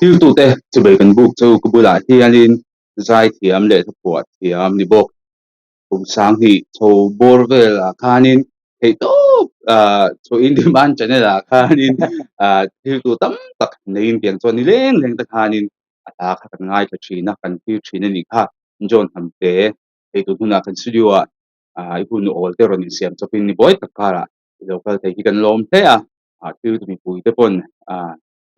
Thiltute chibai kan buk chu ka bulah hianin zaithiam leh hlaphuah thiam ni bawk. Kum 2000 chho bawr velah khanin theihtawp chho in demand channel ah khanin thiltu tam tak neiin tiang chuan ni leng leng te khanin a hla kha kan ngaithla thin a, kan thlir thin a nih kha. John Hamte hei tun hunah kan studio ah i hun awl te rawn insiam chawpin ni buai tak karah i lo kal thei hi kan lawm hle a, thil mipui te pawn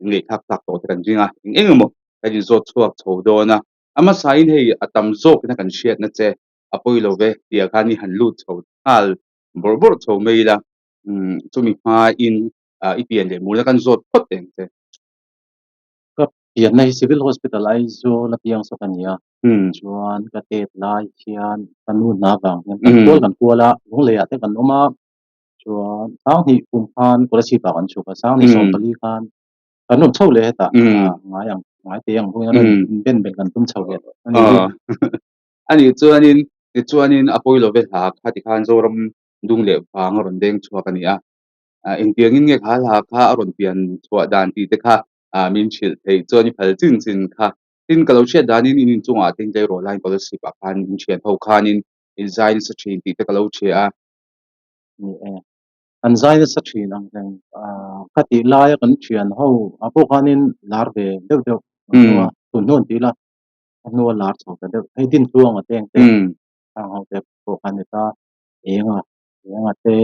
in ngaihthlak tlak tawh te kan ring a, eng eng emaw kan inzawt chhuak chho dawn a, a hmasain hei a tam zawkin a kan hriatna che a pawi lo ve tih ah khan i han lut chho nghal bawrh bawrh chho mai ila, chumi hmain i pian leh murna kan zawt phawt eng che. Ka pianna hi Civil Hospital Aizawl a piang sawk a ni a, chuan ka tet lai hian ka nu hna vang hian kan kual kan kual a, Lungleiah te kan awm a, Chuan 2000 kum khan Kolasib ah kan chhuk a, 2024 khan kan rawn chho leh hetah ngai ang ngai te ang bawkin a rawn inben belh kan tum chho leh a ni hi. A nih chuanin tichuanin a pawi lo ve hla kha tikhan Zoram dung leh vang a rawn deng chhuak a ni a, engtiangin nge kha hla kha a rawn pian chhuah dan tih te kha min hrilh theih chuan i phal chin chin kha. Tin ka lo hriat danin in inchungah te tleirawl laiin Kolasib ah khan in thian ho khanin in zai nasa thin tih te ka lo hria a. Ni e, kan zai nasa thin ang reng. Ka tih laia kan thian ho ah pawh khanin lar ve deuh deuh a hnu a, tun hnu an ti ila a hnu a lar chho ta deuh. Hei Dintluanga te ang te, khang ho te pawh khan ni ta, Enga, Enga te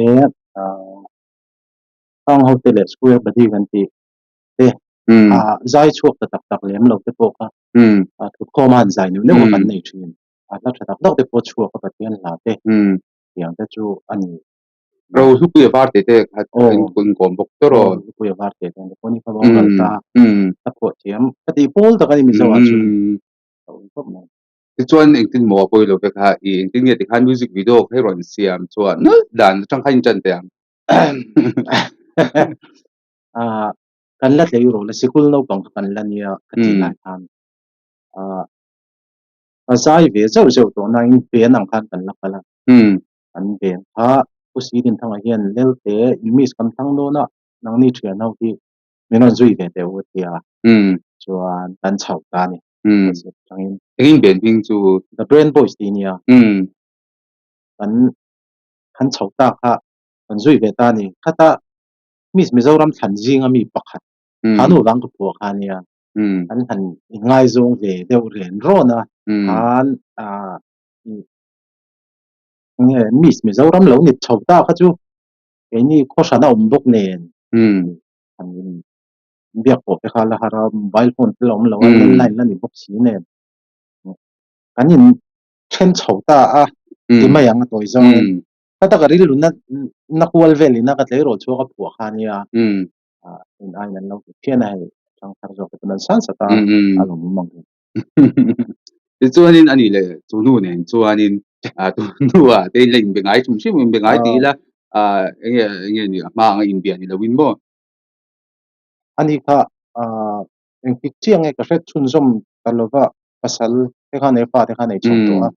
khang ho te leh Square Body kan tih te zai chhuak ta tak tak lem lo te pawh kha thutkhawm a han zai neuh neuh a kan nei thin. A hla tha tak tak te pawh chhuak a Pathian hla te. Tiang te chu a ni. Ro hlupui a var te te kha in kun kawm bawk tawh rawh. Ro hlupui a var te te pawh ni kha bawk kal ta. Ka phuah thiam ka tih pawl tak a ni Mizo ah chuan. Ka ui khawp mai. Tichuan engtin maw a pawi lo ve kha i engtin nge tikhan music video kha i rawn siam chuan nalh dan atang khan in tan teh ang. Kan la tlei rawh la sikul naupang kha kan la nia ka tih lai khan. A zai ve zeuh zeuh tawh nain ven ang khan kan la kal a. Kan ven kha Pu Sidinthanga hian Lelte in miss kan thlang dawn a, nangni thian ho hi min rawn zui ve teh u a ti a. Chuan kan chho ta a ni. Atangin. Engin ven hming chu? The Brain Boys tih a nia. Kan han chho ta kha kan zui ve ta a ni. Khata Miss Mizoram thlan zinga mi pakhat kha nu vang ka phuah kha a nia. An han inngaizawng ve deuh ren rawn a, khan nge Miss Mizoram lo ni chho ta kha chu keini khawhran a awm bawk nen han in biak pawh te kha la har a, mobile phone te la awm lo a, landline la ni bawk si nen kan in then chho ta a ti mai ang a tawi zawngin ka taka rilru na na kual velin a ka tleirawl chhuak a phuah kha ania. In aiin an lo ti phian a hei thang thar zawk te pawn an san sat a a lawm awm ang. Tichuanin a nih leh chu nu nen chuanin tu hnuah te in la inbe ngai hrim hrim inbe ngai tih ila enge enge ni a hma anga inbia ni loin maw. Ani kha engtik chiah nge ka hre chhunzawm ta lova pasal te kha nei fa te kha nei chho tawh a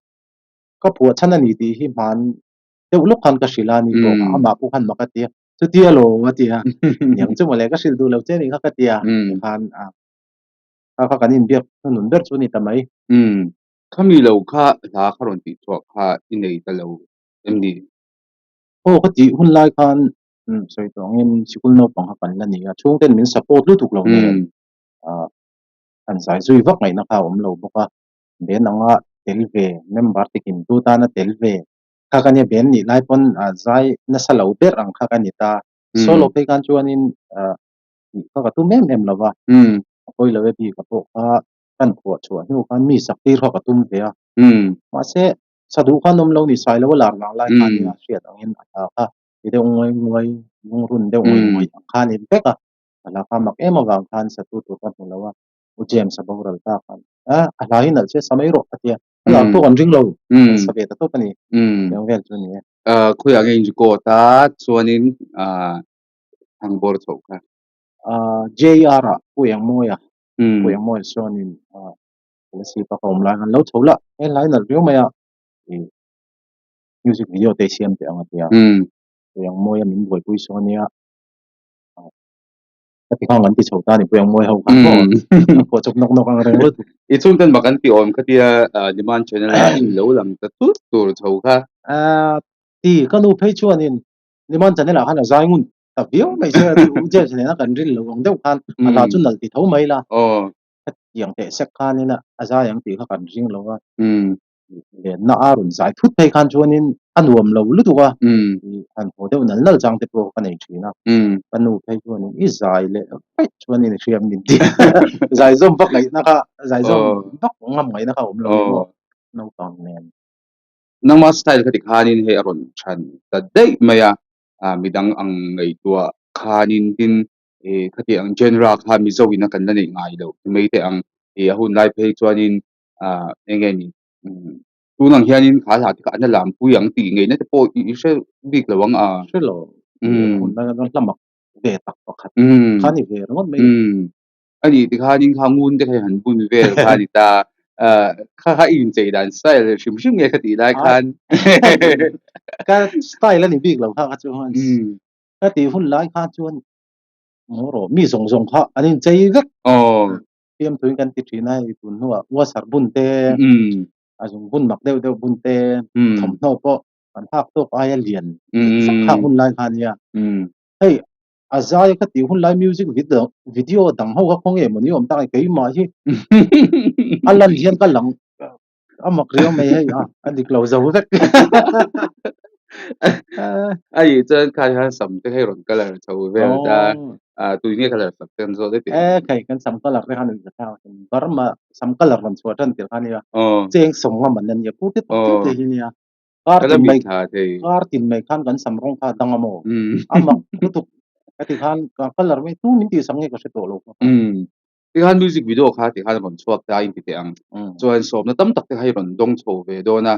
ka phuah chhan a ni tih hi hman deuh lawk khan ka hrilh a ni pawh amah pawh khan mak a ti a chutia lo a ti a niang chu mawle ka hrilh duh lo che nih kha ka ti a tikhan a kha kha kan inbiak hnunun ber chu a ni ta mai. Khami lo kha hla kha rawn tih chhuah kha i nei ta lo em ni? Aw ka tih hun lai khan sawi tawh angin sikul naupang kha kan la ni a chhungten min support lutuk lo nen han zai zui vak ngaihna kha a awm lo bawk a ben anga tel ve member tikin tu tana tel ve Kha ka nia ben nih lai pawn zai nasa lo ber ang kha ka ni ta. Solo phei khan chuanin tih kha ka tum em em lo va. A pawi lo e bik a pawh kha kan phuah chhuah hnu khan mi sak tir kha ka tum ve a. Mahse sa duh khan awm lo ni sai lo a lar vang lai khan nia hriat angin a hla kha ti deuh nguai nguai lungrun deuh nguai nguai ang kha a ni vek a. A hla kha mak em avang khan satu tur ka hmu lo a. U James a boral ta khan a hla hi nalh che sa mai rawh a ti a. A lar pawh kan ring lo. Kan sa ve ta tawp a ni. Tiang vel chu a ni e. Khawiah nge in record a chuanin thang bawr chhoh kha? JR ah Pu Engmawia, Pu Engmawia chuanin Kolasib a ka awm lai khan lo chho la, he hlai nalh viau mai a music video te siam teh ang a ti a. Pu Engmawia min buaipui sawn nia. Ka ti khang an ti chho ta ni pui ang mawi ho khan maw a phuah chawp nawk nawk ang reng lutuk. I chhungten mak an ti awm khatia Demand Channel ah in lo lang ta tut tur chho kha. Ti ka nu phei chuanin Demand Channel ah khan a zai ngun ta viau mai che a ti u James nena kan rin lo ang deuh khan a hla chu nalh ti tho mai la. Khatiang teh sek khanin a zai ang tih kha kan ring lo a. Lenna a rawn zai thut phei khan chuanin a nuam lo lutuk a, han haw deuh nal nal chang te pawh ka nei thin a, ka nu phei chuanin i zai leh vaih chuanin i hriam min ti a, zai zawm vak ngaihna kha zai zawm vak ngam ngaihna kha a awm lo ni maw naupang nen. Nangma style kha ti khanin hei a rawn chhan ta daih mai a, midang ang ngaihtuah khanin tin khati ang genre kha Mizo in a kan la neih ngai loh ti mai teh ang, a hun lai phei chuanin ah eng nge ni tun ang hianin kha hla te kha an la lam pui ang tih ngeina te pawh i hre bik lo ang a. Hre lo. Hun lai khan hla mak ve tak pakhat kha ni ve ringawt mai. A nih tikhanin kha ngun te kha i han bun vel kha a ni ta. Kha kha i inchei dan style hrim hrim nge kha tih lai khan. Ka style a ni bik lo kha kha chu. Ka tih hun lai kha chuan maw rawh mi zawng zawng kha an inchei vek. Fiamthuin kan ti thin a, hei tun hnuah uasar bun te, a zung bun mak deuh deuh bun te, thawmhnaw pawh kan hak tawk aia lian sak hak hun lai kha a nia. Hei a zai ka tih hun lai music video video dang ho kha khaw nge maw ni awm tak a ni, keimah hi a lan hian ka lang a mak riau mai hei a, a dik lo zo vek. A nih chuan kha hian sam te hei rawn colour chho vel ta. Ah tui nge colour sak te an zawt e tih. E khai kan sam colour te khan in tha Burma sam colour rawn chhuah tan tir kha nia. Cheng sawm nga man ania pu te tak te te hi nia. Kar tin mai kar tin mai khan kan sam rawng kha dang a maw. A mak lutuk ka ti khan ka colour mai tu min tih sam nge ka hre tawh lo. Tikhan music video kha tikhan rawn chhuak ta a inti teh ang. Chuan sawmna tam tak te kha i rawn dawng chho ve dawn a.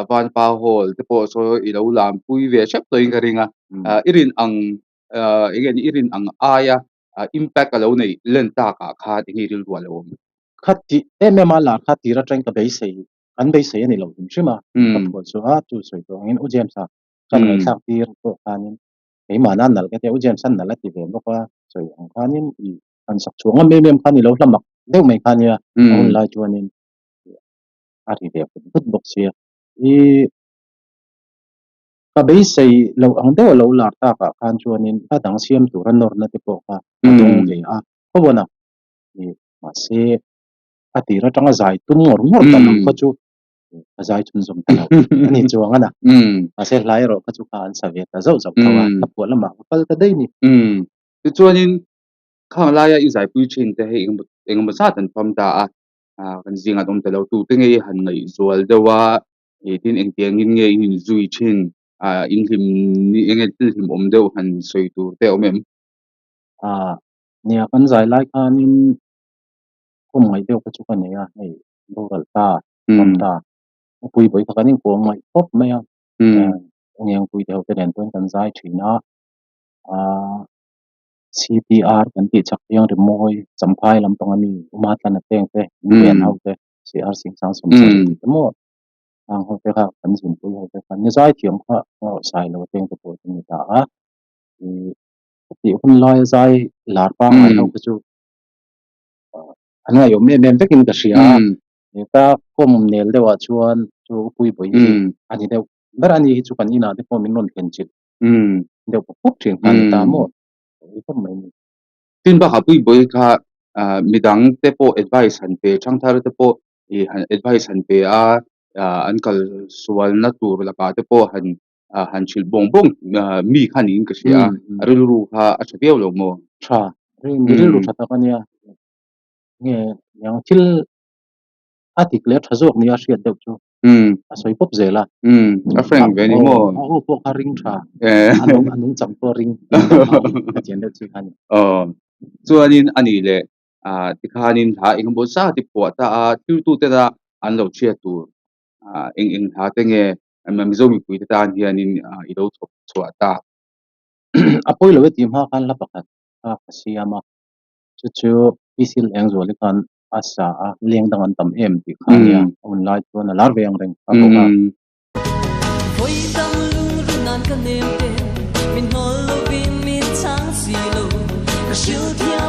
Vanpa Hall te pawh saw i lo lam pui ve hrep tawhin ka ring a. I rin ang eng nge ni i rin ang aia impact a lo neih len takah khan eng nge i rilru a lo awm? Kha tih em em a lar kha tir atangin ka beisei kan beisei a ni lo hrim hrim a. Ka phuah chu a chu sawi tawh angin U James-a kan ngaihthlak tir pawh khanin keimahna nalh ka tia U James-a nalh a ti ve bawk a sawi ang khanin i han sak chhuah ngam em em kha ni lo hla mak deuh mai kha nia a hun lai chuanin a ri ve vut vut bawk sia. I ka beisei loh ang deuh a lo lar takah khan chuanin hla dang siam tura nawrna te pawh kha a dawng ve a tho a na. I mahse a tir atanga zai tum ngawr ngawr ta lo kha chu a zai chhunzawm ta lo a ni chuang a na. Mahse hla erawh kha chu kha an sa ve ta zauh zauh tho a, hla phuah lamah ka kal ta daih ni. Tichuanin Khang laia i zaipui thin te hei engemaw zat an fam ta a, kan zingah an awm ta lo. Tute nge i han ngaihzual deuh a, tin engtiangin nge i inzui thin, inhlim enge thil hlimawm deuh han sawi tur te a awm em? Nia kan zai lai khanin khawm ngaih deuh kha chu ka nei a, hei boral ta, fam ta, a pui vawi kha kan inkuah ngaih khawp mai a, Ngengpui te ho te nen pawhin kan zai thin a, CPR kan tih chak hian rimawi champhai lampang ami Uma Tlana teng te Inlian ho te CR Singsang Sawmsarih tih te maw hang ho te kha kan zinpui ho te kha ni zai thiam kha erawh sai lo teng te pawh chu ni ta a ih tih hun laia zai lar pangngai ho kha chu an ngaihawm em em vekin ka hria a heta kawm nel deuhah chuan chu upui bawi hi a ni deuh ber a ni hi chu kan inah te pawh min rawn thlen chilh deuh pawp pawp thin kha a ni ta maw? Ka khawp mai ni. Tin bakah pui bawi kha midang te pawh advice han pe, thangthar te pawh ih han advice han pe a, an kal sualna tur lakah te pawh han han hrilh bawng bawng mi kha niin ka hria a, a rilru kha a tha viau lo maw? Tha, mi rilru tha tak a nia. Nge niang thil a dik leh a tha zawk nia hriat deuh chu. A sawi pawp zel a. A frank ve ni maw? A aw pawh kha ring tha. A nung a nung chang pawh ring a chian deuh chi kha ni. Aw. Chuanin a nih leh tikhanin hla engemaw zat i phuah ta a, thiltute la an lo chhiat tur eng eng hla te nge Mizo mipuite tan hianin i lo chhawp chhuah ta. A pawi lo e tih hma khan hla pakhat kha ka siam a, chu chu Pisil Engzuali khan a sa a, leng dang an tam em tih kha ania, a hun lai chuan a lar ve ang reng a bawk a. Vawi tam lungrun nan ka nem te, min hnawl lovin min chhang si lo, ka hrilh thiam.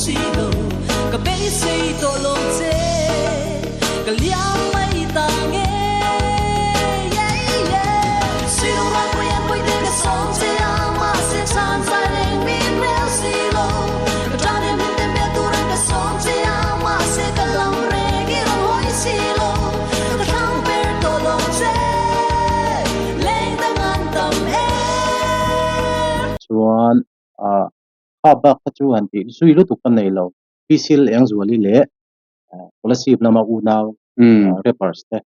si lo ka beisei tawh lo che ka liam mai ta nge Suy ro pui em pui te ka sawm che a mahse chan zai reng min rel si lo ka tan em hlim te hmel turan ka sawm che a mahse ka lam reng i rawn hawi si lo ka thlang ber tawh lo che leng dang an tam em. Chuan ah kha bak kha chu han tih zui lutuk ka nei lo Pisil Engzuali leh Kolasib lama unau rappers te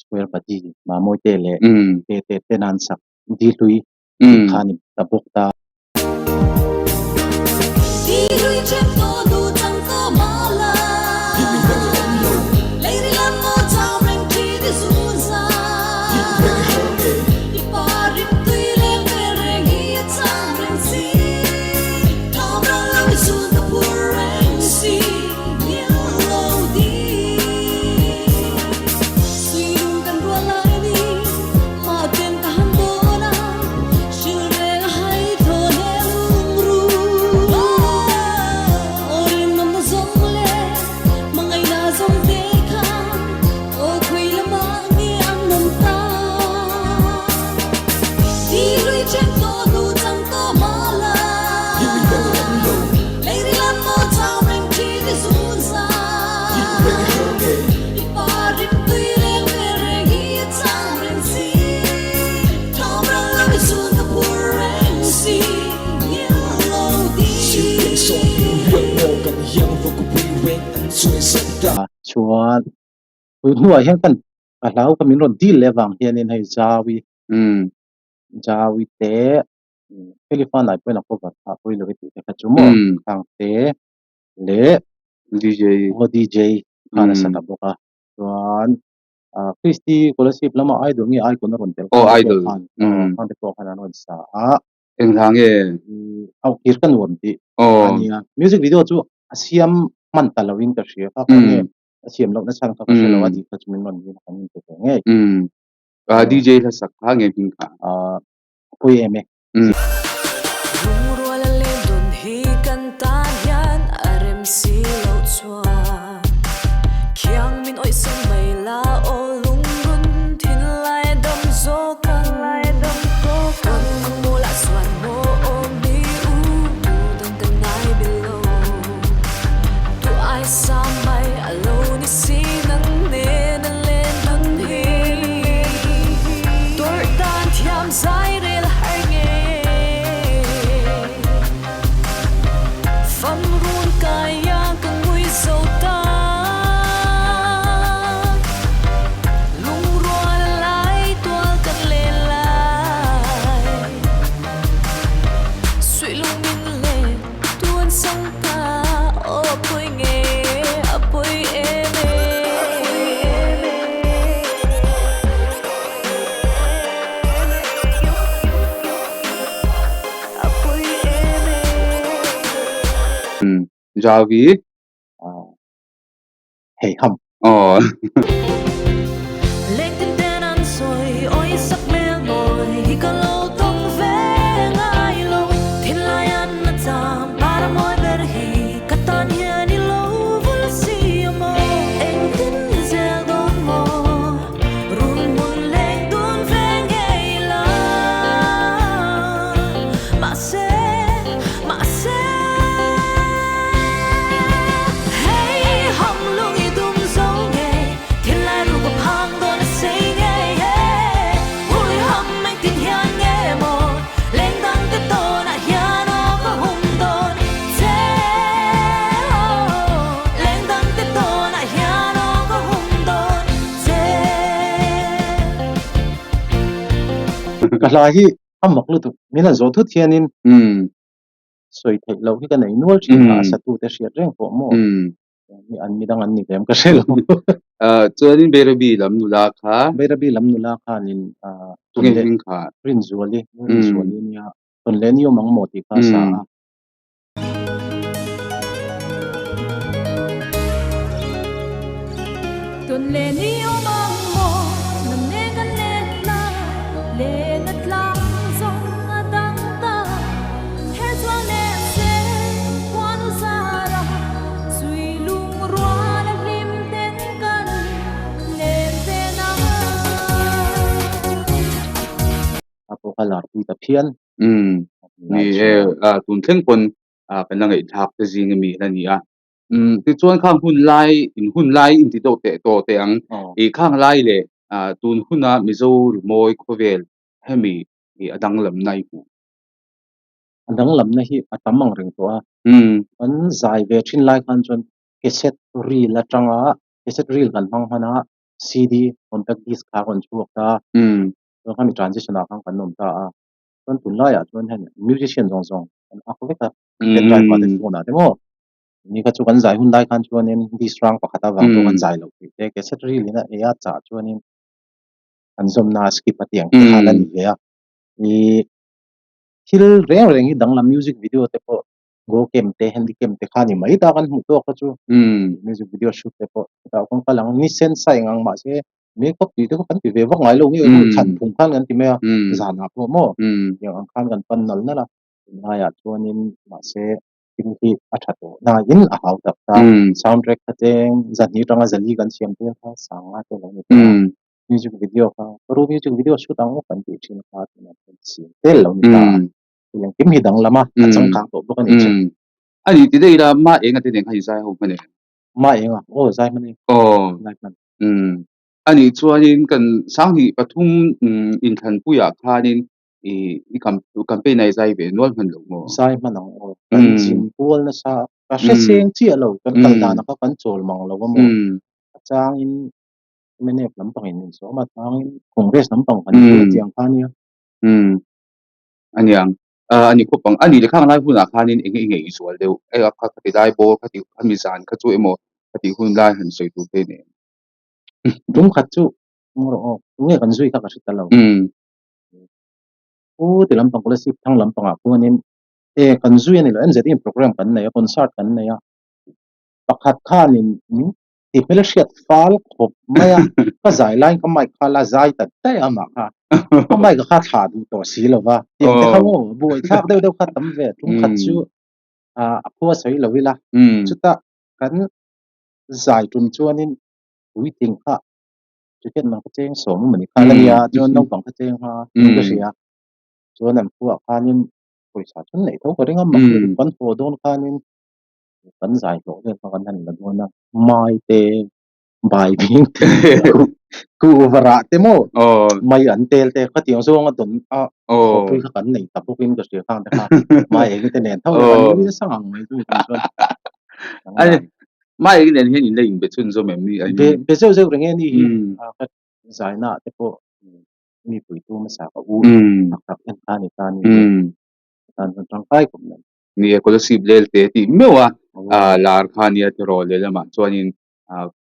Square Badi Mamawite leh Tete te nan sak Di hlui tih kha a ni ta bawk ta. Di hlui ṭhep tawh hnu chang tawh mah la Lei ri lam maw chau reng ṭhi ti zun za I pa rim tui leng vel reng hi a chang reng si Thawm ral lo i zun ka phur reng si Ngil lo di Sui lung kan rual lai ni mah ten ka han dawn a Hril reng a hai thaw hle lung ru Aw rinawmna zawng leh hmangaihna zawng te kha aw khawi lamah nge an awm ta Di hlui ṭhen tawh hnu chang tawh mah la Lei ri lam maw chau reng ṭhin i zun za I pa rim tui leng vel reng hi a chang reng si Thawm ral lo i zun ka phur reng si Ngil lo di. Chuan tun hnuah hian kan ka hlau ka min rawn dil leh avang hianin hei Jaui Jaui te Felipa nai pawhin a cover phah pawh i lo i tih te kha chu maw khang te leh DJ aw DJ kha nasa ta bawk a chuan Christy Kolasib lama idol nge icon a rawn tel aw idol khan khan te pawh khan an rawn sa a eng hla nge au kir ka nuam tih ania music video chu a siam hman ta lo in ka hria kha kha nge a siam loh na chhan kha ka hre lo a tih kha chu min rawn dil kan inpe ve ngei DJ hla sak kha nge hming kha pawi em e. Lungrual a leng dun hi kan tan hian a rem si loh chuan Khiang min awih san mai la aw lungrun thin lai a dam zawk ang Kan mulah chuan maw aw mi u tu dang kan ngai bil lo Tu ai sa mai a lo ni si nang nen a len dun hi Tawrh dan thiam zai rel har nge Fam run kai a ka ngui zo ta Lungrual lai tual kan len lai Suih lung min le tuan sang ta aw pawi nge a pawi em e. Javi Hei ham. Aw. Ka hla hi a mak lutuk min han zawh thut hianin sawi theih loh hi ka nei nual thin a, a satute hriat reng pawh maw an midang an ni ve em ka hre lo. Chuanin Bairabi lam nula kha. Bairabi lam nula khanin Tunge hming kha? Rinzuali, Rinzuali nia tawn leh ni awm ang maw tih kha a sa a. Tawn leh ni awm ang maw nang nen kan let la len a tlang zawng a dang ta her chuan leh se khuanu zan. pawh kha lar pui ta phian. Umm ni e, tun thleng pawn kan la ngaihthlak te zing ami la ni a. Umm tichuan khang hun lai in hun lai in ti deuh teh tawh teh ang. I khang lai leh tun huna Mizo rimawi khawvel hemi i a danglamna i hmuh. A danglamna hi a tam ang reng tawh a. Kan zai ve thin lai khan chuan cassette reel atanga cassette reel kan hmang hman a, CD compact disc kha a rawn chhuak ta. Chuan khami transition ah khan kan awm ta a. Chuan tunlaiah chuan heng musician zawng zawng an ak vek a, pen drive ah te phone ah te maw. Ni kha chu kan zai hun lai khan chuanin disc rang pakhat avang pawh kan zai loh theih te, cassette reel in a ei a chah chuanin an zawmna a skip a tih ang te kha la ni ve a. Ih thil reng reng hi danglam music video te pawh go cam te handy cam te kha ni mai ta kan hmuh tawk kha chu music video shoot te pawh chutah kawng kal ang ni sen sa eng ang mahse makeup tih te kha kan ti ve vak ngai lo nge chhan phung khan kan ti mai a zanah pawh maw tiang ang khan kan pan nal nal a tunlaiah chuanin mahse thil hi a tha tawh nain a hau tak ta sound track kha cheng zahnih atanga zali kan siam tir kha sanga te lo ni ta a music video kha ru music video shoot ang kan tih thin kha tunah chuan siam tel lo ni ta a thil engkim hi danglam a a changkang tawh bawk a ni chu. A ni ti daih ila ma enga te nen khan i zai ho hman em? Ma enga aw zai hman e. Aw. Zai hman. Umm a nih chuanin kan Sanghnih pathum inthlanpuiah khanin i i campaign a i zai ve nual hman lo maw? Zai hman ang aw. Kan zin kual nasa ka hre cheng chiah lo kan kal danah kha kan chawl mang lo a maw? A changin mnf lampangin min sawm a changin Congress lampang kan ni tiang kha nia. Umm a niang a ni khawp ang. A nih leh khang lai hunah khanin eng nge i zual deuh? Hei a kha ti lai bawr kha ti khami zan kha chu emaw ka tih hun lai han sawi tur te nen. Tum khat chu rawh aw tunge kan zui kha ka hre ta lo. Pu ti lampang Kolasib thlang lampangah khuanin e kan zui a ni lo MZE program kan nei a concert kan nei a pakhat khanin min ti hmel hriat fal khawp mai a ka zai laiin ka mic kha la zai ta daih a amah kha ka mic kha thlah duh tawh si lo va tiang te kha maw buai thlak deuh deuh kha tam ve tum khat chu ah a khua sawi lo ila chutah kan zai tum chuanin puitling kha ticket man kha cheng sawm a mawni kha la nia chuan naupang kha cheng kha ka hria chuan an khuaah khanin pawisa chu an neih tho ka ring a mahse kan haw dawn khanin kan zai hlawh vel kha kan han la dawn a mai te bai bing te kuhva rah te maw mai an tel te khatiang zawng a dawn a thawhpui kha kan nei ta bawkin ka hria khang te kha mai eng te nen tho kan nui nasa ngang mai chu chuan chuan mai eng nen hian in la inbe chhun zawm em ni be be zeuh zeuh reng e ni hi ka zaina te pawh mi puitu hmasa ka u tak tak en kha ni ta ni tan chuan tangkai khawp mai. Ni e, Kolasib lel te tih meuh a, lar kha nia tiraw lehlamah chuanin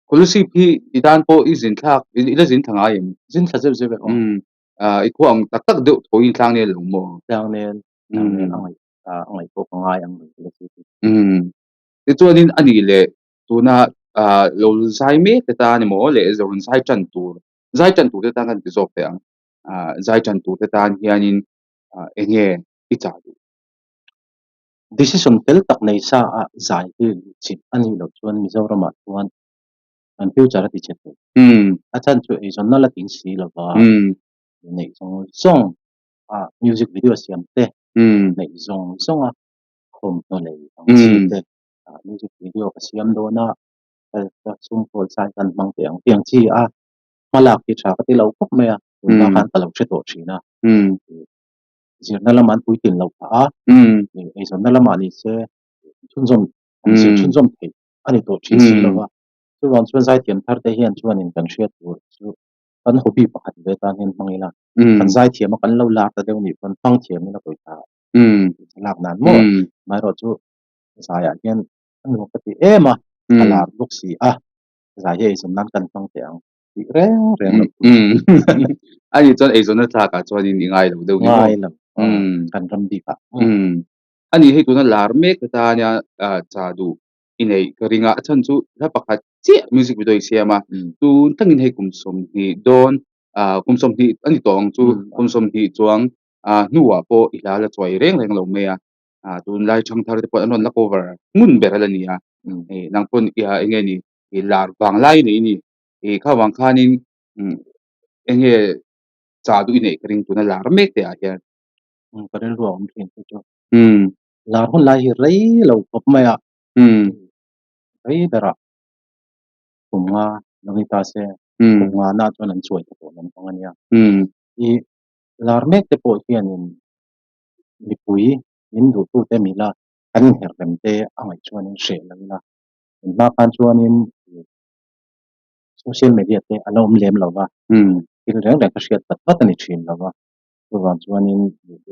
Kolasib hi i tan pawh i zin thlak, i la zin thla ngai em? Zin thla zeuh zeuh e aw. I khua ang tak tak deuh tho in tlang nel lo maw? Tlang nel, tlang nel a ngaih, a ngaih pawh ka ngai ang Kolasib hi. Tichuanin a nih leh tuna lo zai mek te tan emaw leh rawn zai tan tur, zai tan tur te tan kan ti zawk teh ang, zai tan tur te tan hianin eng nge i chah duh? Decision fel tak nei sa a zai hi luh chilh a nih loh chuan Mizoramah chuan kan future a ti chhe thei. A chhan chu eizawnna la ting si lova neih zawng zawng a music video siam te, neih zawng zawng a thawmhnaw lei ang chi te, music video ka siam dawn a, ka sum kawl sai kan hmang teh ang tih ang chi a hmalak hi tha ka ti lo khawp mai a, tunah khan ka lo hre tawh thin a. Zirna lamah an puitlin loh phah a, eizawnna lamah ni se chhunzawm an zir chhunzawm theih a ni tawh thin si lo va. Chuvang chuan zaithiam thar te hian chuanin kan hriat tur chu kan hobby pakhat ve tan hian hmang ila, kan zaithiam a kan lo lar ta deuh nih pawn hmang thiam ila pawisa lak nan maw? Amaherawhchu zaiah hian a nuam ka ti em a, a lar bawk si a, zai hi eizawn nan kan hmang teh ang. tih reng reng lo tur. A nih chuan eizawnna thlakah chuanin i ngai lo deuh ni maw? Ngai lo. Kan ram bikah. A nih hei tuna lar mek te ta nia cha duh i neih ka ring a, a chhan chu hla pakhat chiah music video i siam a, tun thlengin hei kum 20 dawn kum 20 a ni tawh ang chu, kum 20 chuang hnuah pawh i hla la chuai reng reng lo mai a, tunlai thangthar te pawh an rawn la cover ngun ber a la ni a, nang pawn eng nge ni i lar vang lai nei ni. I kha vang khanin eng nge. Chah duh i neih ka ring tuna lar mek te ah hian. Ka rilru a awm thin chu chu. Lar hun lai hi rei lo khawp mai a. Rei berah kum nga lo ni ta se kum nga na chuan an chuai ta tawh lampang a nia. I lar mek te pawh hianin mipui min duhtute mila kan inherh rem te a ngaih chuanin hreh lo ila. Hma khan chuanin social media te a la awm lem lo va, thil reng reng ka hriat vat vat a ni thin lo va, chuvang chuanin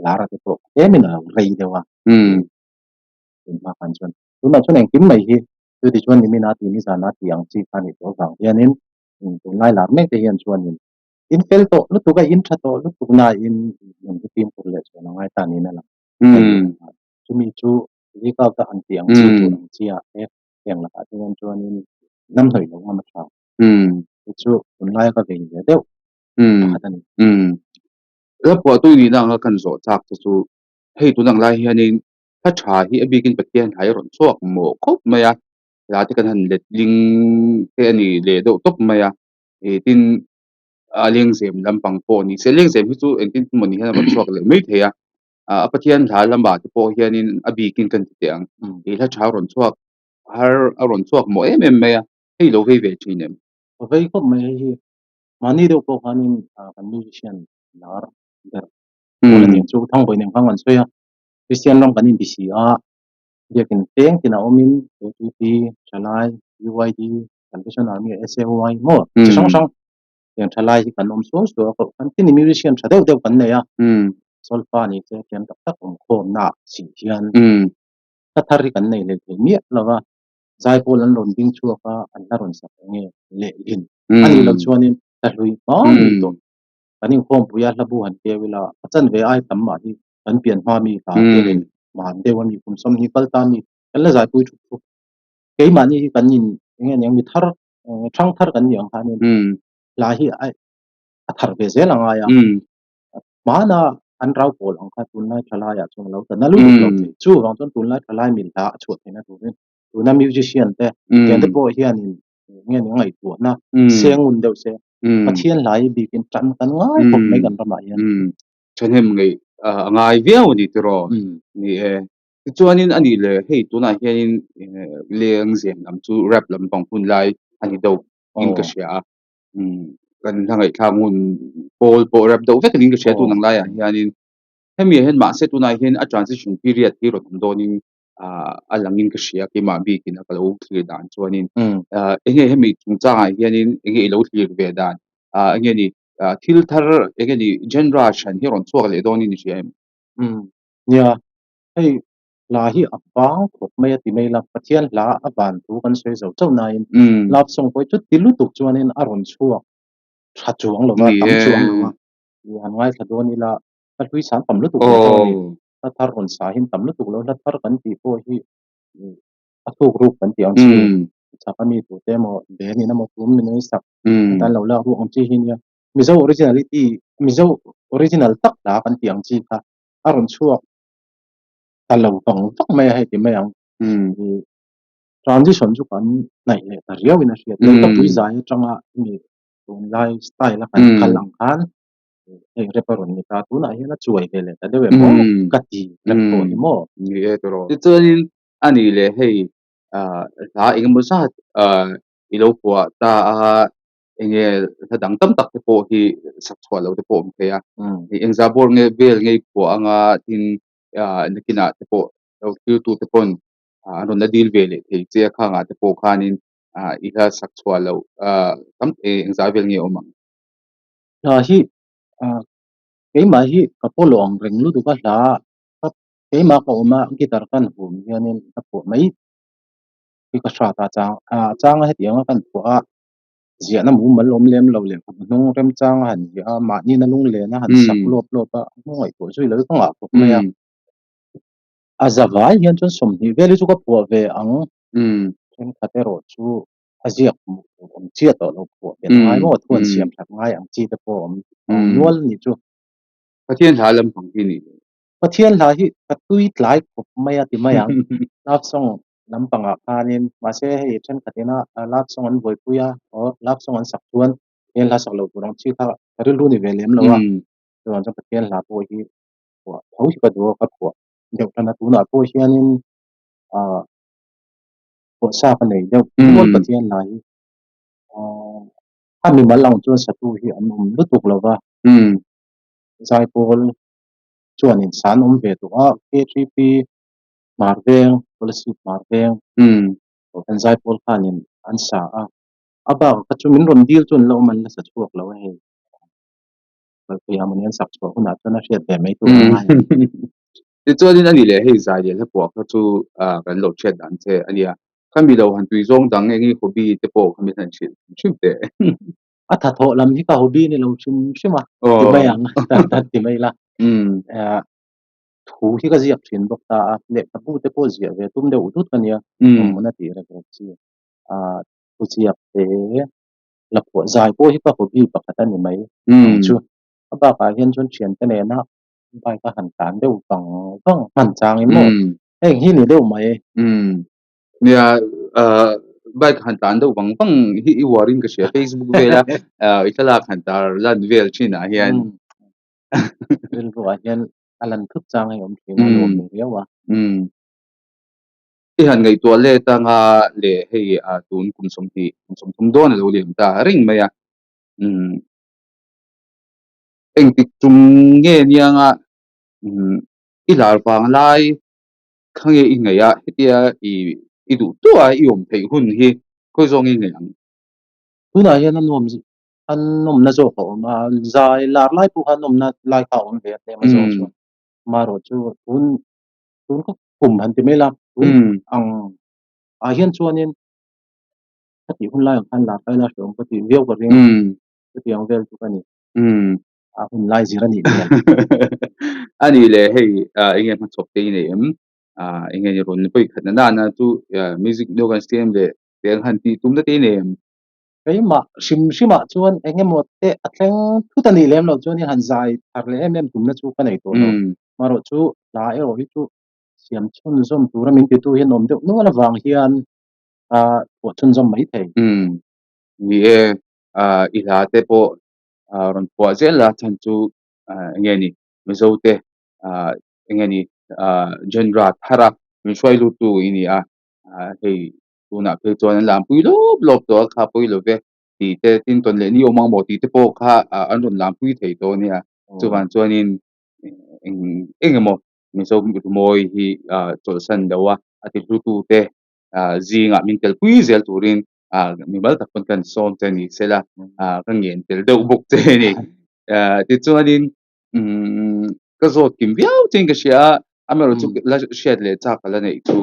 lar te pawh tlemin a lo rei deuh a, tun hma khan chuan tunah chuan engkim mai hi chuti chuan nimin a tih nizan a tih ang chi kha a nih tawh avang hianin tunlai lar mek te hian chuanin in fel tawh lutuk a, in tha tawh lutuk nain nun hi fimkhur leh chuan a ngai ta niin a lang. Chumi chu leak out a an tih ang chi tur ang chi ah te heng lakah te hian chuanin hnam hnawih loh ngam a tha. Chu chu tunlaia ka vei ve deuh pakhat a ni. Hla phuahtu nihna anga kan zawh chak te chu hei tun ang lai hianin hla tha hi a bikin Pathian hlai a rawn chhuak mawh khawp mai a, hla te kan han letling te a ni leh deuh tawp mai a, tin a lengzem lampang pawh ni se, lengzem hi chu engtin emaw ni hian a rawn chhuak leh mai thei a. A Pathian hla lamah te pawh hianin a bikin kan ti teh ang. He hla tha rawn chhuak har a rawn chhuak mawh em em mai a, hei lo vei ve thin em? Ka vei khawp mai hei hi. Mahni deuh pawh khanin kan musician lar ber pawl a ni ang chu Thangbawi nen khan kan sawi a, Kristian ram kan inti si a, biakin peng tinah awmin ATP, Thalai, UYD, Salvation Army, SAY maw chi hrang hrang Tiang tha lai hi kan awm suau suau a, kohhran tin i musician tha deuh deuh kan nei a, solfa ni che thiam tak tak awm khawmna ah si hian hla thar hi kan nei leh thei miah lo va, zaipawl an rawn ding chhuak a, an hla rawn sak eng nge lehlin a nih loh chuanin hla hlui hma ni tawh kan inkhawmpui a hlabu han keu ila a chanve ai tam mah hi kan pian hma mi hla te leh hman deuh a mi kum sawmhnih kal ta mi kan la zaipui thup thup keimahni hi kan in eng nge niang mi thar Thang thar kan nih ang khanin hla hi a thar ve zel a ngai a. Hmana an rau pawl ang kha tunlai thalaiah chuan a lo ta na lutuk lo thei. Chuvang chuan tunlai thalai mil hla a chhuah theihna turin tuna musician te thiante pawh hianin nge ni ngaihtuahna seng ngun deuh se Pathian hla hi bikin tan kan ngai khawp mai kan ramah hian. Thahnem ngaih a ngai viau a ni tiraw? Ni e. Tichuanin a nih leh hei tunah hianin lengzem lam chu rap lampang hun lai a ni deuh in ka hria a, kan hla ngaihthlak hun pawl pawh rap deuh vek niin ka hria tun ang laiah hianin hemi ah hian mahse tunah hian a transition period hi rawn awm dawnin a langin ka hria keimah bikin a ka lo thlir dan chuanin enge hemi chungchangah hianin enge i lo thlir ve dan enge ni thil thar enge ni genre hran hi rawn chhuak leh dawnin i hria em? Nia. Hei hla hi a vang khawp mai a ti mai la, Pathian hla a van thu kan sawi zo chauh nain love song pawh hi chuti lutuk chuanin a rawn chhuak tha chuang lo va, tam chuang lo va. I han ngaithla dawn ila hla hlui sang tam lutuk lo pawh a ni. Hla thar rawn sa hin tam lutuk lo, hla thar kan tih pawh hi a thuk ruk kan tih ang chi, chak a mi tute emaw ben in emaw tum min ei sak atan lo lak ruk ang chi hi nia. Mizo originality, Mizo original tak hla kan tih ang chi kha a rawn chhuak ta lo vang vak mai a hei ti mai ang. Transition chu kan hnaih leh ta riau in a hriat. Lehkapui zai atanga hemi tunlai style a kan kal ang khan hei rap a rawn ni ta. Tunah hian a chuai ve leh ta deuh em aw ka ti rap pawh hi maw. Ni e tawrh. Tichuanin a nih leh hei hla engemaw zat i lo phuah ta a. Enge hla dang tam tak te pawh hi sak chhuah lo te pawh awm thei a. Engzah bawr nge vel ngei phuah anga tin nakinah te pawh lo thiltu te pawn an rawn la dil ve leh thei che a khangah te pawh khanin i hla sak chhuah loh tam engzah vel nge awm ang. Hla hi keimah hi ka pawlawh ang reng lutuk a hla keimah ka awm a guitar ka han hum hianin ka phuah mai hi ka hrat a chang a changa hetiang a kan phuah a. Ziahna mumal awm lem lo leh kut hnung remchang a han ziah a, mahni na lunglen a han sak lawp lawp a, a hnu ngaihtuah zui lo hi ka ngah khawp mai a. A za vai hian chuan 20 vel hi chu ka phuah ve ang, thenkhat erawh chu a ziak hmuh tur awm chiah tawh lo phuah belh ngai maw, thu an siam that ngai ang chi te pawh awm nual a nih chu. Pathian hla lampang hi nih leh. Pathian hla hi ka tui tlai khawp mai a ti mai ang, love song lampangah khanin mahse hei thenkhat ina love song an buaipui a or love song an sak chuan Pathian hla sak loh tur ang chi kha ka rilru ni ve lem lo a, chuvang chuan Pathian hla pawh hi phuah tho hi ka duh a, ka phuah deuh tan a, tunah pawh hianin ah phuah sa ka nei deuh nual Pathian hla hi ah a mimal ang chuan satu hi an awm lutuk lo va, Zaipawl chuanin sa an awm ve tawh a, K3P Hmar Veng, Kolasib Hmar Veng kan Zaipawl khanin an sa a. A bak kha chu min rawn dil chu an la awm an la sa chhuak lo a hei. Kalpui ah mawni an sak chhuah hunah chuan a hriat ve mai tur a ngai ang. Tichuanin a ni leh hei zai leh hla pawh kha chu kan lo hriat dan che a nia. Khami lo han tui zawng dang eng nge hobby te pawh kha min han hrilh hrim teh. A thathawh lam hi ka hobby ni lo hrim hrim a ti mai ang ti mai la. Thu hi ka ziak thin bawk ta a, lehkhabu te pawh ziah ve tum deuh dut ka nia, awm a tih rek rek chi. Thuziak te la phuah zai pawh hi ka hobby pakhat a ni mai ang chu. A bakah hian chuan thiante nena bike a han tlan deuh vang vang hman changin maw heng hi ni deuh mai. Nia bike han tlan deuh vang vang hi i uar in ka hria Facebook vela i thlalak han tar lan vel thin ah hian. Rilru ah hian a lan thut chang hi a awm thin a nuam lo riau a. I han ngaihtuah let anga leh hei tun kum sawmhnih kum sawmthum dawn a lo liam ta reng mai a. Umm engtik tum nge nianga umm i lar vang lai kha nge i ngaih a hetia i i duh tawh a i awm theih hun hi khawi zawng i ngaih ang. Tunah hian a nuam a nawmna zawk a awm a zai lar lai pawh kha nawmna lai kha a awm ve a tlem a zawk chuan amaherawh chu tun tun ka kum han ti mai la tun ang ah hian chuanin ka tih hun lai ang khan lar kai la hreawm ka tih viau ka ring chutiang vel chu ka ni a hun lai zir a nih hmel. A nih leh hei eng nge hmachhawp te i nei em? Eng nge ni rawn vawi khat na nana chu music video kan siam leh te ang han tih tumna te i nei em? Keimah hrim hrimah chuan eng emaw te a thleng thut a nih lem loh chuanin han zai thar leh em em tumna chu ka nei tawh lo. Marawh chu hla erawh hi chu siam chhunzawm tura min titu hian awm deuh nual avang hian a phuah chhunzawm mai thei. Ni e, i hla te pawh rawn phuah zel a chhan chu eng nge ni Mizo te eng nge ni genre thar a min hruai lut tu i ni a, hei tunah phei chuan an lampui lawp lawp tawh a kha pawi lo ve tih te tin tawn leh ni awm ang maw tih te pawh kha an rawn lampui thei tawh a nia chuvang chuanin eng eng emaw Mizo rimawi hi chawlhsan lo a a ti hlu tu te zingah min tel pui zel turin mimal tak pawn kan sawm che ni sela ka ngen tel deuh bawk che a ni tichuanin ka zawt kim viau chiin ka hria a amaherawhchu la hriat leh chak ka la neih chu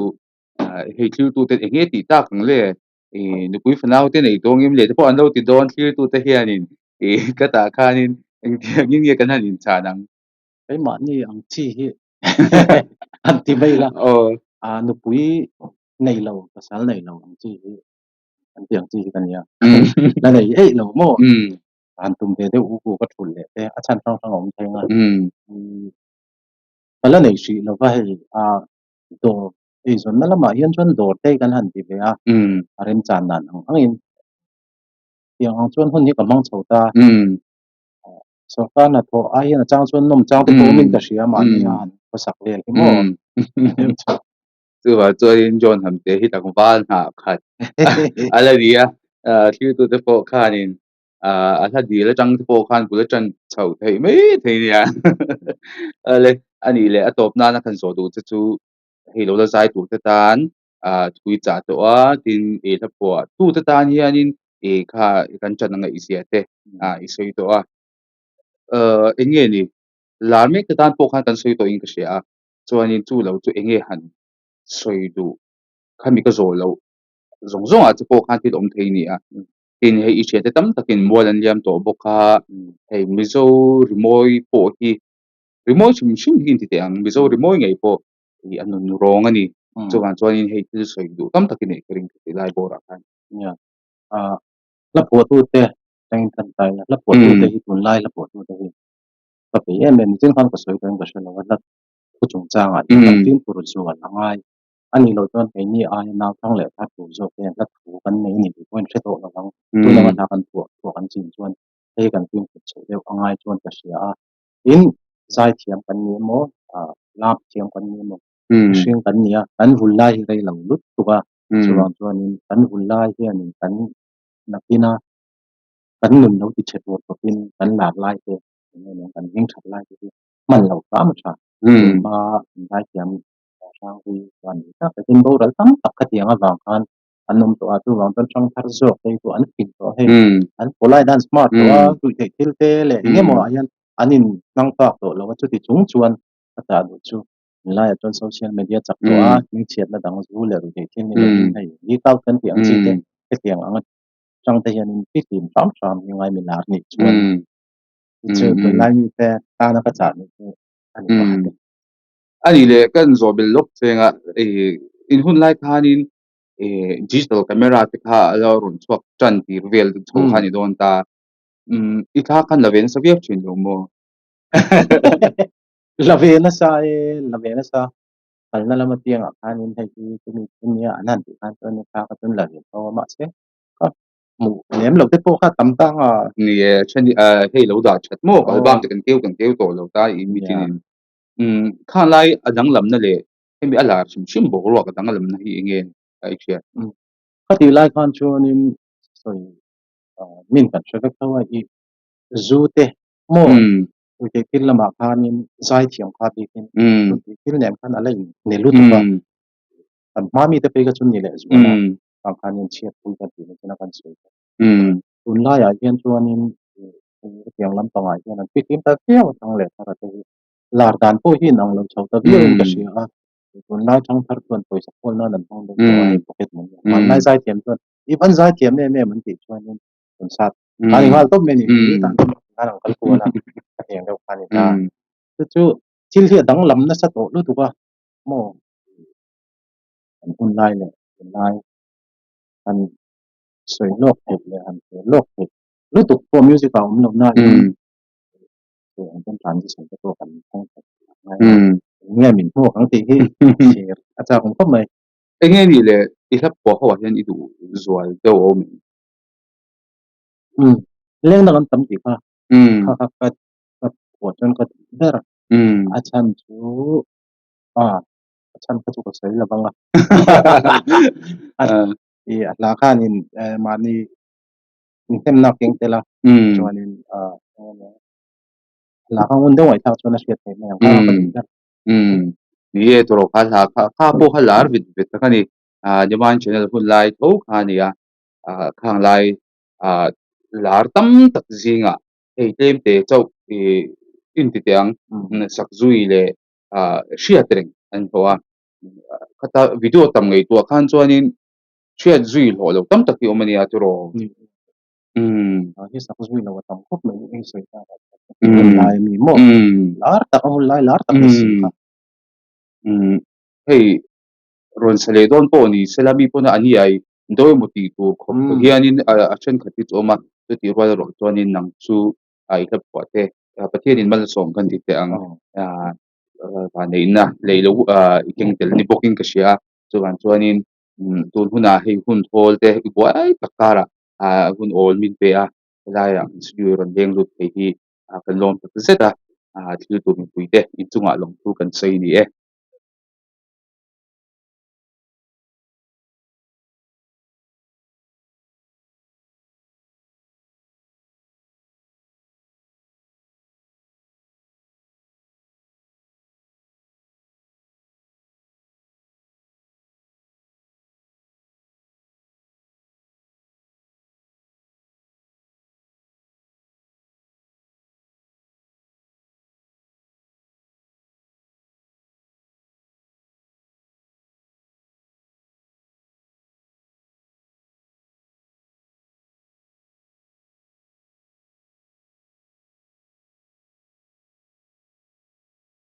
hei thiltute eng nge tih tak ang le ih nupui fanau te nei dawn em le te pawh an lo ti dawn thiltute hianin ih ka tah khanin engtiangin nge kan han inchhan ang. Keimahni ang chi hi an ti mai la ah nupui nei lo pasal nei lo ang chi hi an ti ang chi hi ka nia la nei eih lo maw han tum ve deuh u ka thulh leh te a chhan hrang hrang a awm thei ang a ka la nei hrih lo va hei ah dawr eizawnna lamah hian chuan dawr te kan han ti ve a a remchan dan ang angin tiang ang chuan hun hi ka hmang chho ta sorkar hnathawh ai hian a chang chuan nawm chang te pawh awmin ka hria mahni a han khawsak vel hi maw chuvang chuanin John Hamte hi tlangval hnah khat a la ni a thiltute pawh khanin a hla dil atang te pawh khan bul a tan chhoh theih mai thei nia ale a nih leh a tawp nana kan zawh duh che chu hei lo la zai tur te tan thui chah tawh a tin i hla phuah tu te tan hianin i kha kan chan a ngaih zia te i sawi tawh a eng nge ni lar mek te tan pawh khan kan sawi tawhin ka hria a chuanin chu lo chu eng nge han sawi duh khami ka zawh loh zawng zawngah te pawh khan thil awm thei a ni a. Tin hei i thiante tam takin mual an liam tawh bawk a, hei Mizo rimawi pawh hi rimawi hrim hrim hi inti teh ang, Mizo rimawi ngei pawh hi a nun rawng a ni. Chuvang chuanin hei thil sawi duh tam takin neih ka ring tih lai bawrah khan. Nia, hla phuahtute tangin kan tai a, hla phuahtute hi tunlai hla phuahtute hi ka peih em em, nichin khan ka sawi tawhin ka hre lo a, hla thu chungchangah hian kan fimkhur zual a ngai. A nih loh chuan keini aia nau thang leh thar tur zawk hian hla thu kan nei a ni tih pawhin hre tawh lo ang. Tun anga hla kan phuah phuah kan chin chuan hei kan fimkhur chhoh deuh a ngai chuan ka hria a. Tin, zaithiam kan ni emaw, lam thiam kan ni emaw, mihring kan ni a, kan vul lai hi rei lo lut tuk a. Chuvang chuanin kan vul lai hianin kan nakin a, kan nun lo ti chhe tur tawpin kan lar lai te, eng emaw kan hming that lai te hi hman loh hram a tha. Tunhma zaithiam Hranghlui chuan ni tak takin boral tam tak khatiang avang khan an awm tawh a, chuvang chuan hrangthar zawk te hi chu an fing tawh a hei, an polite a, an smart tawh a, ruihtheih thil te leh eng emaw ah hian an in hnang fak tawh lo a, chuti chung chuan ka chah duh chu tunlaiah chuan social media chak tawh a, hmingchhiatna dang zu leh ruihtheih thil ni lovin hei leak out kan tih ang chi te hetiang ang atang te hian in fihlim hram hram hi ngaimi lar nih chuan chu tunlai mite tana ka chah duh chu a ni pakhat e. A nih leh kan zawh belh lawk cheng a, ih in hun lai khanin ih digital camera te kha a lo rawn chhuak tan tir vel chho kha a ni dawn ta. Umm i thla khan la ve nasa viau thin lo maw? La ve nasa e, la ve nasa. Kalna lam apiangah khanin hei hi chumi chu nia an han tih khan chuan thla kha chuan la ve tho a mahse ka hmuh lem lo te pawh kha tam tang a. Ni e, then hei lo dah that maw album te kan keu kan keu tawh lo ta i meeting in. Umm khang lai a danglamna leh hemi a lar hrim hrim boruak a danglamna hi eng nge a i hriat? Umm ka tih lai khan chuanin sawi min kan hre vek tho a i zu te maw ruihtheih thil lamah khanin zaithiam kha bikin ruihtheih thil nen khan a la inhne lutuk a kan hma mite phei kha chu ni leh zual a vang khanin chhiatpui kan tih na chuan a kan sawi tawh. Tunlaiah hian chuanin hetiang lampangah hian an fihlim ta viau a thang leh thar a te hi. Lar dan pawh hi inang lo chho ta viauin ka hria a, tunlai thangthar chuan pawisa khawl nan an hmang deuh tawh a, hei pocket money a. Hmanlai zaithiam chuan i van zaithiam em em an tih chuanin concert kha ni nghal tawp mai a ni, tah chuan khan an kal kual a, hetiang deuh kha a ni ta. Chu chu thil hi a danglam nasa tawh lutuk a maw? Kan hun lai leh tunlai kan sawi lawk theih leh han hre lawk theih lutuk pawh music ah awm loh nain ang chuan transition te pawh kan thleng thei ngai a, eng nge min hmuak ang tih hi thlir a chak awm khawp mai. Eng nge nih le i hla phuah ho ah hian i duh zual deuh awm em? Umm, leng dang an tam tih kha kha kha ka ka phuah chuan ka duh ber a, a chhan chu a a chhan kha chu ka sawi lo vang a, i a hla khanin mahni inhnemna keng tel a chuanin hla kha ngun deuh ngaihthlak chuan a hriat theih mai ang kha ka duh ber. Ni e tawrh kha hla kha kha pawh kha lar vet vet tak a ni. Niman channel hun lai tho kha a ni a, khang lai lar tam tak zingah hei tlem te chauh inti teh ang sak zui leh hriat reng an hlawh a. Khata video tam ngaihtuah khan chuanin hriat zui hlawh lo tam tak hi awm a nia tiraw? Umm. Hi sak zui lo a tam khawp mai eng sawi ta ah chuan hun lai a mi maw? Lar tak a hun lai lar tak ni si kha. Umm hei rawn sa leh dawn pawh ni sela mi pawn a ni ai dawi emaw tih tur khawp hianin a thenkhat hi chu a awm a, chutih rual erawh chuanin nang chu a i hla phuah te Pathianin malsawm kan ti teh ang vanneihna lei lo i keng tel ni bawkin ka hria a, chuvang chuanin tun hunah hei hun thawl te i buai tak karah ah hun awl min pe a, helaiah studio rawn leng lut thei hi ah kan lawm tak zet a, ah thil tur mipui te inchungah lawmthu kan sawi a ni e.